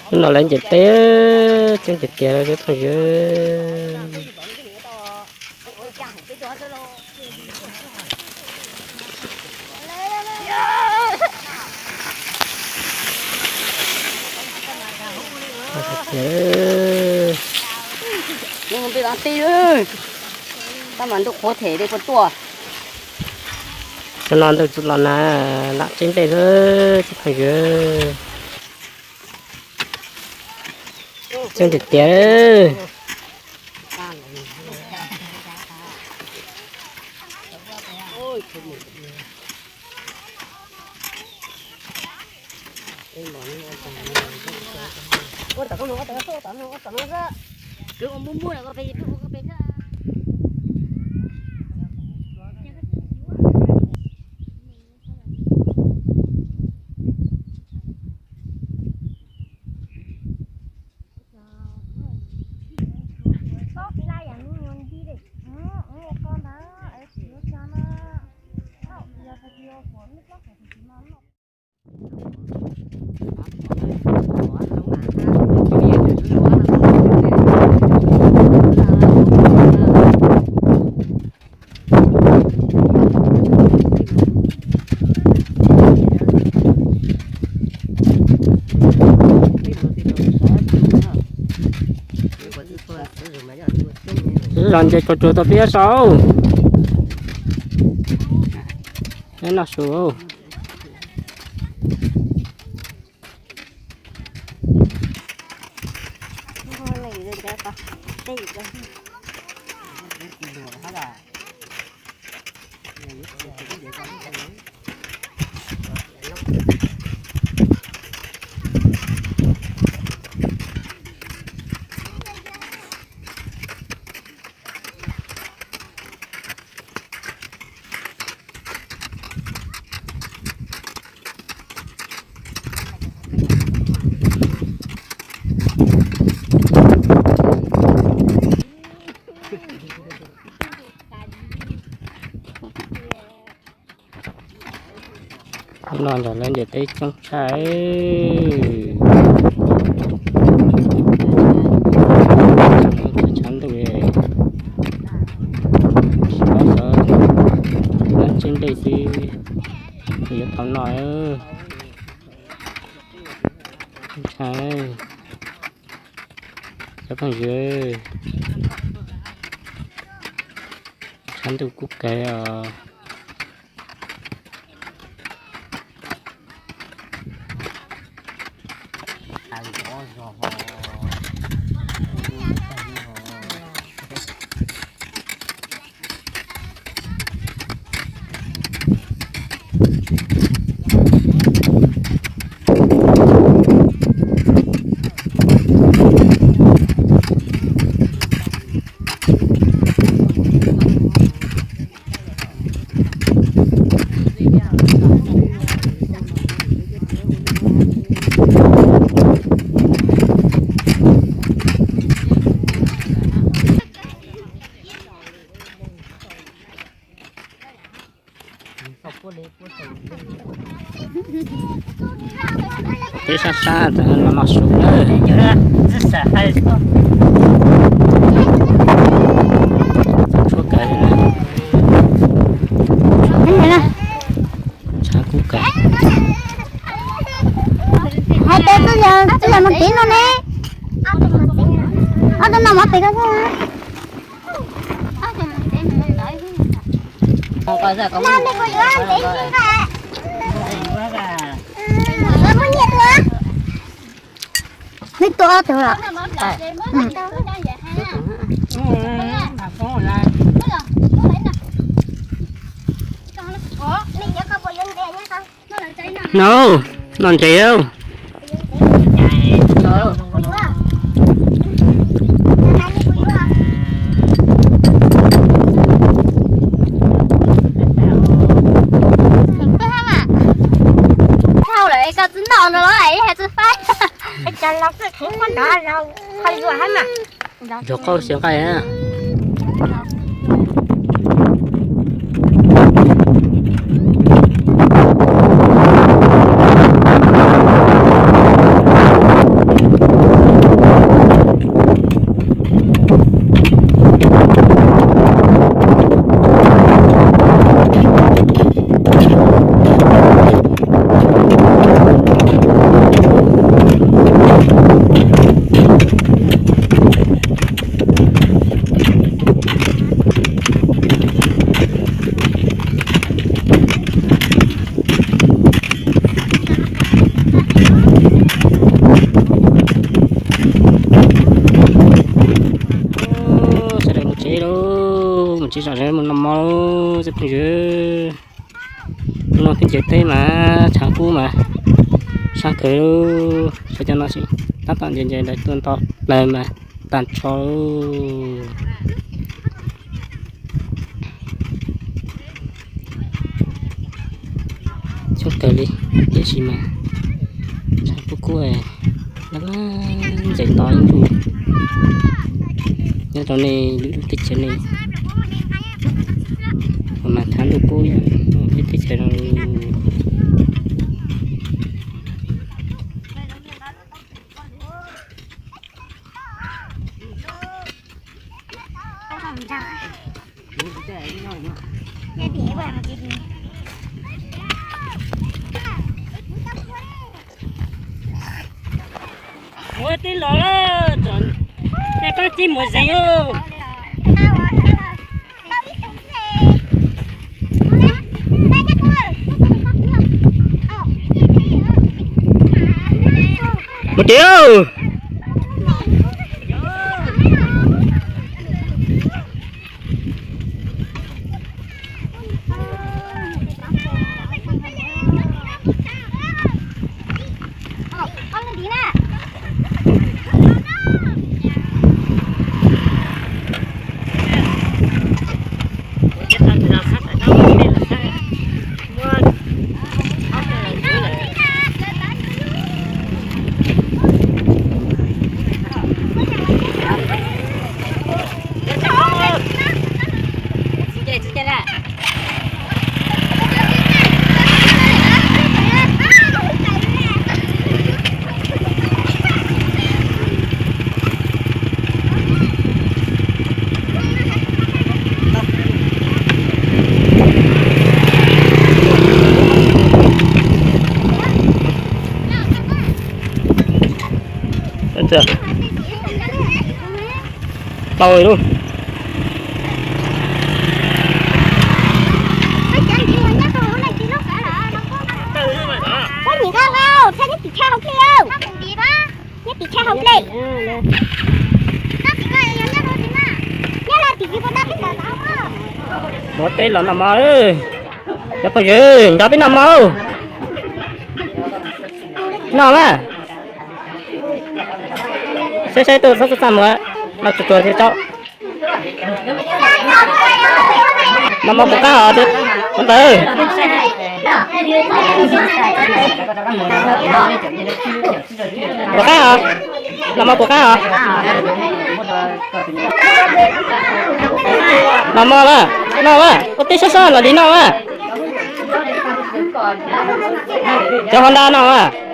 Hnub no lawv nce teb coob tiag tiag li phooj ywg. Hnub no ntuj qhuav them li puas tuaj. Hnub no ntuj tsis los nag, lam tseeb dej xwb phooj ywg. Coob tiag tiag. Los nce tsuag tsuag tau peb saud. Neb noj su. Hnub no nrog lawv nce teb coob tshaj. Tshav ntuj, lam tseeb dej xwb, yuav tau noj. Ntshai, cov phooj ywg, tshav ntuj kub kawg os. Peb sab sab no no su lawm. Tshuab kav, tshav kub kav. Hais tias twb yog, twb yog mus tid no ne. Ob tug no mov pem ko xwb. Neb tua ob tug los? No, no ntses. Dhau lawm koj tsis noj no los ib hais tsis faib. Yog qauj xiav nqaij. Phooj ywg, no peb ncaws teb mas tshav kub mas sab kawg, sawv cov no tsis tab tom ncaws ncaws ntawd tuaj nto plaws mas tag nrho. Coob kawg li, tiam sis mas tshav kub kub, lab lab ntxeev to ib ntug. Nyob rau nej lwm lub teb chaws ne, mas tshav ntuj kub yom, peb teb chaws no. Ua teb los, tej koj txij mus zeeg. Mus tim. Tau lawm. Muab teb los noj mov, cov phooj ywg, nrog peb noj mov. Noj mas. Saib saib tuaj txhob txaj muag, noj tsuag tsuag thiab tso. Noj mov puas qab os? Ntawd. Puas qab os? Noj mov puas qab os? Noj mov mas, noj mas, ua teb sab sab los li noj mas. Cov ho nra noj mas.